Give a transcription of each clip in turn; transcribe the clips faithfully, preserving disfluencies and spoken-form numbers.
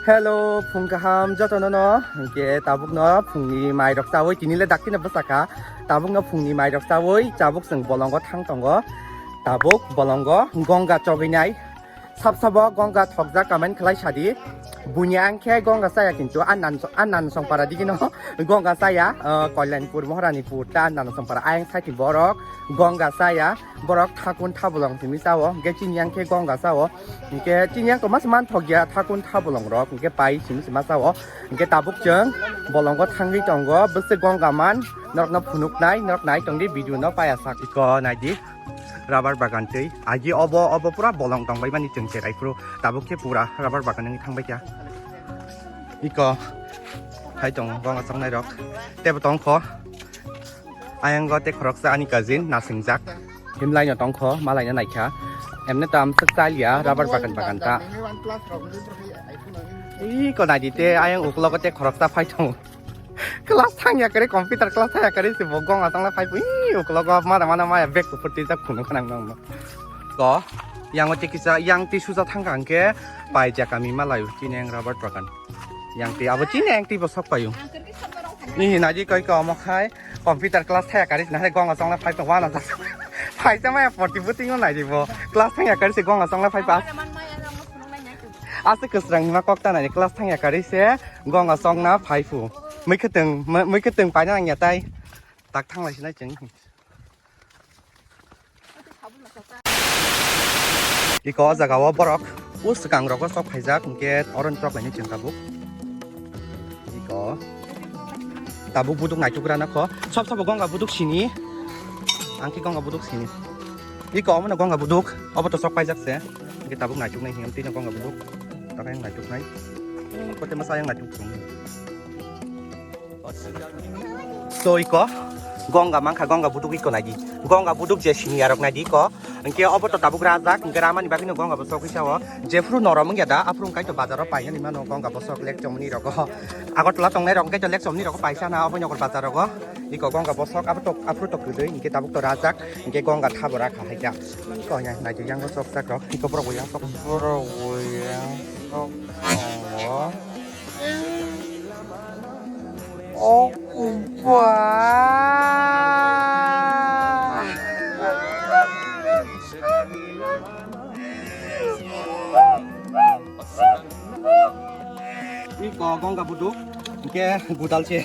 Hello, phung kaham jotono no. Hingke tabuk no phungni mai rok chawi tini le dakti no bwsakha. Tabuk no phungni mai rok chawi tabuk chwng bolongo thang tongo. Tabuk bolongo gonga chogwinai. Sab sabo gonga thokjak comment khlai sadi. Bunya angkhe gonga chaya kintu anan anan songpara digino gonga chaya, ah, Kalyanpur Moharanipur ta anan songpara ayang saitin borok gonga chaya. Borok thakun thabolong simi chao, hingke chini yang khe gonga chao. Hingke chini yang to mas man thok ya thakun thabolong rok, hingke pai simi sima chao. Hingke tabuk chwng bolongo thangwi tongo, bwswk gonga man, norokno phunuknai, norok nai tongdi video no paya sak. Iko naidi, rubber bagan twi. Agi obo, obo pura bolong tongbai mani chwng cherai phuru. Tabuk khe pura rubber bagan wngwi thangbai kha. Iko, hai tongo gonga chongnai rok. Tebo tongkho. Ayang go te khoroksa ani cousin nasingjak. Himlai no tongkho, malai no naikha. Emne tam sak chaliya, rubber bagan bagan ta. Ii, ko naidi te, ayang uklogo te khoroksa phai tongo. Class thangya kare, computer class thangya kare, se bo gonga chongla phai pui, ii, uklogo mara mana maya bag kupur tijak phunuk khanang nong no. Ko, yang o te kisa, yang te suja thangka hingke, paijak ami malai, chini yang rubber bagan. Yang te, abo chini yang te bo sok payu. Ih, naji koi ko omo khai, computer class thaya kari, nahai gonga chongla phai pa, wana jak. Phai sa maya porti buting o naji bo. Class thaya kari se gonga chongla phai pa. Ase kwsrang hima kok ta naji, class thaya kari se gonga chongna phai phu. Mui kwtwng, mui kwtwng paina nangya tai. Tak thanglai sinai chwng. Iko o jaga o borok o swkang rogo sok phaijak, hingke oro ni chok laini chwng tabuk. Iko tabuk buduk naituk rana kho. Sob sobo gonga buduk sini. Ang khe gonga buduk sini. Iko omo no gonga buduk. Obo to sok paijak se. Hingke tabuk naituk nai hingke tino gonga buduk. Takai naituk nai. Kote masa yang naituk chung. So iko gonga mankha, gonga buduk iko naidi. Gonga buduk je sini arok naidi iko. Hingke obo to tabuk rajak, hingke ramani bagwino gonga bosok kisa o. Jephru norom wngya da, aphru wngkai to bazaro painani mano gonga bosok lekchomni rogo. Agartala tongnai rok wngkai to lekchomni rogo paisa na obo nokor bazar rogo. Iko gonga bosok abo to, aphru to kwdwi, hingke tabuk to rajak, hingke gonga thabo rakha haikha. Iko ya naidi yang bosok jak rok, iko borok bo yang sok. Borok bo yang sok tongo. O kupa. Iko gonga buduk, hingke gudal se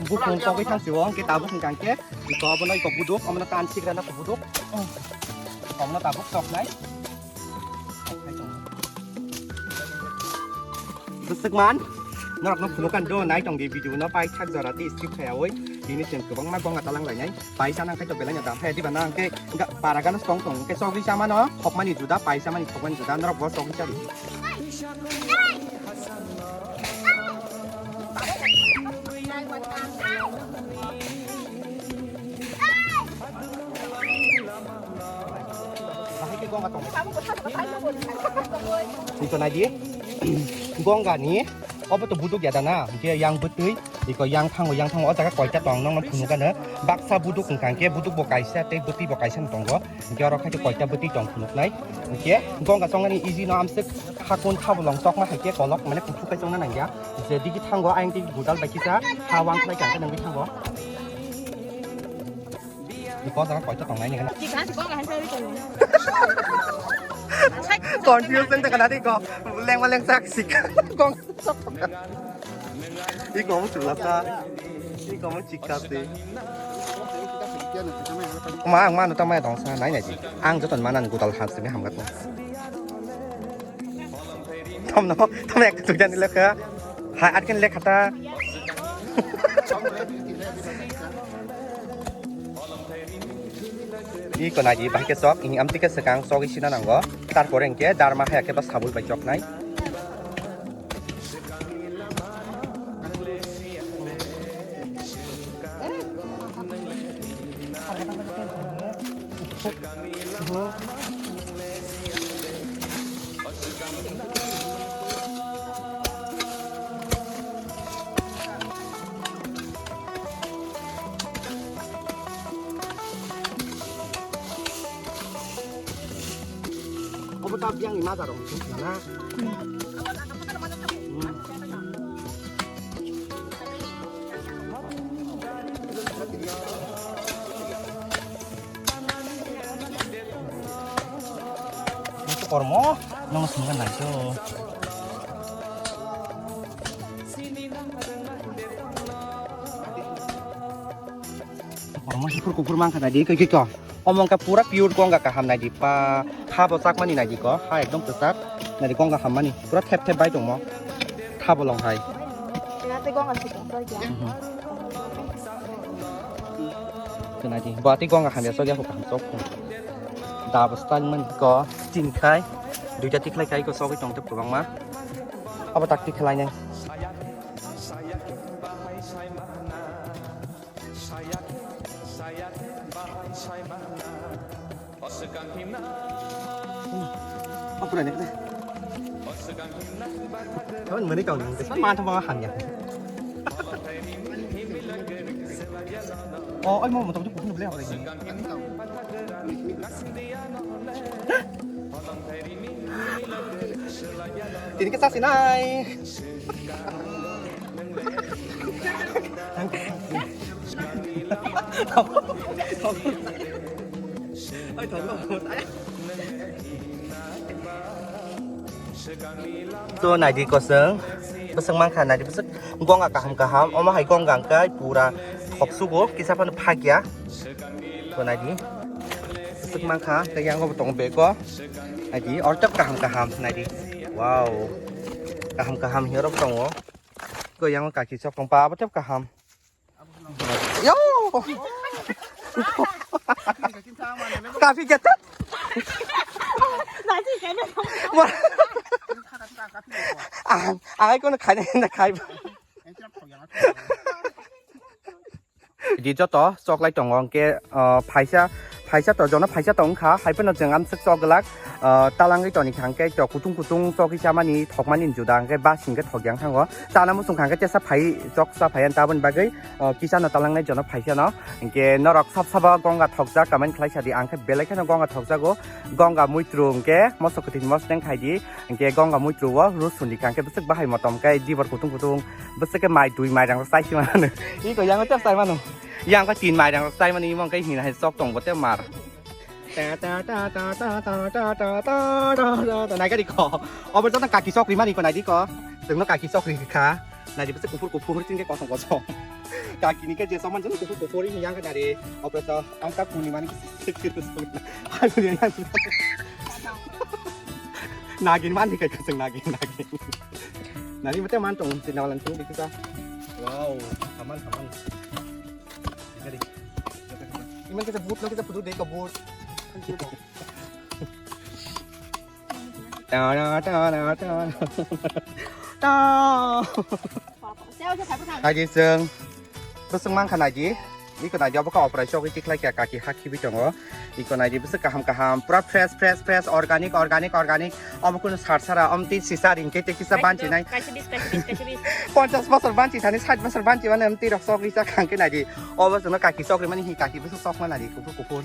bukung togwi thang sio, hingke tabuk hingka hingke iko obono iko buduk, omono tan sigra na buduk, omono tabuk toknai. Bwswk man, norokno phunukha do, nai tong di video no, pai thak jora tei skip khaiyaui, bini chwng kwbangma gonga talang lainai, paisa nang khai to belai no dam phai, diba na ang khe ga-, para gana tong tong, khe chogwi chamano, khokmani juda, paisa mani khokmani juda, norok bo chogwi chadi. Bahai khe gonga tong. Iko naidi. Gonga ni obo to buduk ya da na. Hingke yang bwtwi, iko yang thango, yang thango. O jaga koita tong nongno phunukha no. Baksa buduk hingka hingke buduk bo kaisa tei bwtwi bo kaisa no tongo. Hingke oro khai koita bwtwi tong phunuknai. Hingke gonga chongnani easy no amswk hakun thabolong tokma hai khe kolok mane kuthuk kai chongna nangya. Je digi thango ayang digi gudal bai kisa ha wang khlai kang khe nangwi thango. Iko jaga koita tongnai ni gana. Confuse wng tongkha nadi ko. Lengma lengsak sik. Kong sok tongkha. Iko mo chulasa. Iko mo chikasi. Ma ang mano tamo dong sa nai nai di. Ang joton manan gudal ham sini hamgat mo. Tom no, tom ek tu jani lekha. Hai atken lekha ta. Iko naidi, bahai khe chok, ini amtwi khe swkang chogwi sina nango. Tarpore hwnkhe darma haya khe ba sabul bai choknai. Obo ta biyang ni maja rok na. Hmm. Kormo, nong sungka nai to. Kormo hikur kukur mangkha nai di, koi koi ko. Omo wngkha pura pure Ganga kaham nai di pa. Ha bo chakmani nai di ko, ha ekdom kwchak. Nai di Ganga hammani, pura thep thep bai tongmo. Tha bolong hai. Tei Ganga si tong koi kya? Mhm. Tei nai di, bo tei Ganga hamya chokya ko kaham chok ko. Da bo style man ko, tin khai. Duita tikhlai khai ko chogwi tong tep kwbangma. Abo tak tikhlai nai. Apa ni? Kawan mana kau ni? Kesan mantap banget hanya. Oh, oi mau motor tu bukan boleh apa lagi? Tini kita sinai. So nai di kosong, bwswk mankha nai di bwswk Ganga kaham kaham, omo hai Ganga hwnkhe pura thok sugo, kisa phano phakya. So nai di. Bwswk mankha, tei yang bo tongo bag o. Nai di, ortep kaham kaham, nai di. Wow. Kaham kaham hiya rok tongo. Ko yang kaki chok tong pa, abo tep kaham. Yo! Kapi kete? Ang, ang ai kono khaina na khai. Di joto choklai tongo, hwnkhe, ah, phaisa, phaisa to, jono phaisa tong wngkha, hai phano chwng amswk chok glak, ah, talangwi toni kha, hwnkhe to kutung kutung chokwi chamani, thokmani juda, hwnkhe bas hwnkhe thok yang thango. Chana muchung kha, hwnkhe tesa phai chok cha phai, ani taboni bagwi, ah, kisa no talangnai jono phaisa no, hwnkhe norok sab sabo Ganga thokjak, comment khlai sadi, ang khe belai kheno Ganga thokjago, Ganga muitru hwnkhe mosok kwthwi mosneng khai di. Hwnkhe Ganga muitru o rus sundika hwnkhe bwswk bahai motom khe dibor kutung kutung bwswk khe mai twi mairang rok chai si mano. Iko yang tep chai mano. Yang khe tin mairang rok chai mani imo hwnkhe hina hai chok tong bo tei mar. Naikha di ko. Obo joto kaki chokri mani ko nai di ko. Chwngno kaki chokri kha. Nai di bwswk kuphur kuphur chwngkhe kosom kosom. Kaki ni khe je soman jani kuphur kuphur yang khe nai di. Obo to ang ta kuni mani. Hai kuni yang. Nagin mani kai kasang nagin nagin. Nani mate man tong tina walan tu dikita. Wow, aman aman. Gari. Iman kita but, kita putu deka but. Ta ta ta ta ta. Ta. Hai di seng. Bwswk mankha nai di. Iko nai di, obo khe oprai chogwi tikhlai kha, kaki ha khibi tongo. Iko nai di, bwswk kaham kaham, pura fresh, fresh, fresh, organic, organic, organic. Omo kunu sar sara, omtwi sisa ring khe tei kisa banchi nai. Kaisa bis, kaisa bis, kaisa bis. Ponchas bosor banchi thani, sait bosor banchi mani omtwi rok chogwi cha khang khe nai di. Obo chwngno kaki chogwi mani hi kaki bwswk chokma nai di, kuphur kuphur.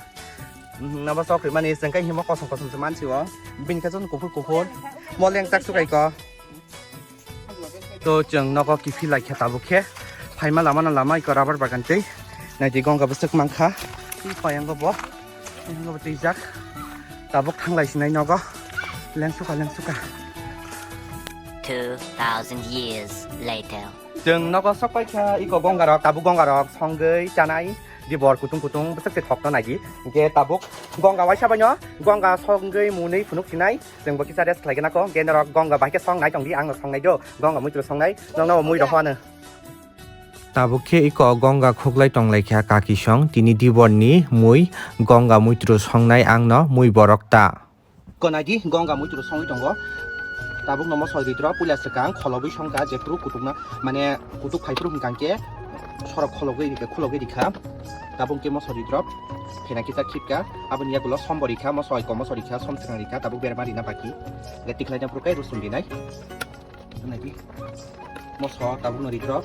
Mhm, obo chogwi mani chwng khe himo kosom kosom se mansi o. Bini khe chwng kuphur kuphur. Mo lengchak sukai ko. To chwng nogo kiphil lai khe tabuk khe phaima lama no lama iko rubber bagan tei nai di Ganga bwswk mankha. Tei payango bo, payango bo twijak. Tabuk thanglai sinai nogo. Lengsuka, lengsuka. Two thousand years later. Chwng nogo sok pai kha iko Ganga rok, tabuk Ganga rok songwi chanai. Di bor kutung kutung bwswk se thokno nai di. Hwnkhe tabuk Ganga waisa baino Ganga songwi mwnwi phunuk sinai. Chwng bo kisa rest khlai gana ko. Hwnkhe norok Ganga bai khe song nai tong di, ang no song nai do. Ganga muitru song nai. Nokno mui rok ano. Tabuk khe iko Ganga khuklai tong lai kha kaki song. Tini dibor ni mui Ganga muitru song nai ang no mui borok ta. Ko nai di, Ganga muitru songwi tongo. Tabuk no mosoi ri drop, puila swkang kholobwi songkha, jephru kutukna, mane kutuk phaiphru hwnkha khe sorok kholobwi rikha, khulogwi rikha. Tabuk khe mosoi ri drop, phena kisa khipka, aboni yagulo sombo rikha, mosoi ko mosoi rikha, som swkang rikha, tabuk berma rina baki. Ga tikhlai na phuru kai rusum rinai. Nai di. Moso tabuk no ri drop.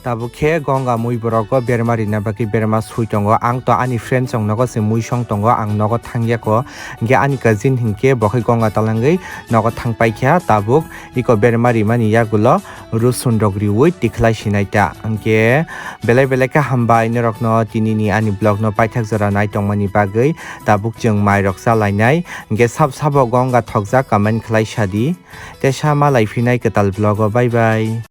Tabuk khe Gonga mui borok o berma rina bagwi berma sui tongo. Ang to ani friend chong nogo se mui song tongo, ang nogo thang yako. Hingke ani cousin hingke bo khe Gonga talangwi nogo thang paikha. Tabuk iko berma rimani yagulo rusun rok riwi tikhlai sinai ta. Hingke belai belai khe hambai norokno tinini ani vlog no paithak jora nai tongmani bagwi. Tabuk chwng mai rok chalainai. Hingke sab sabo Gonga thokjak comment khlai sadi. Tesa malai phinai kwtal vlog o. Bye bye.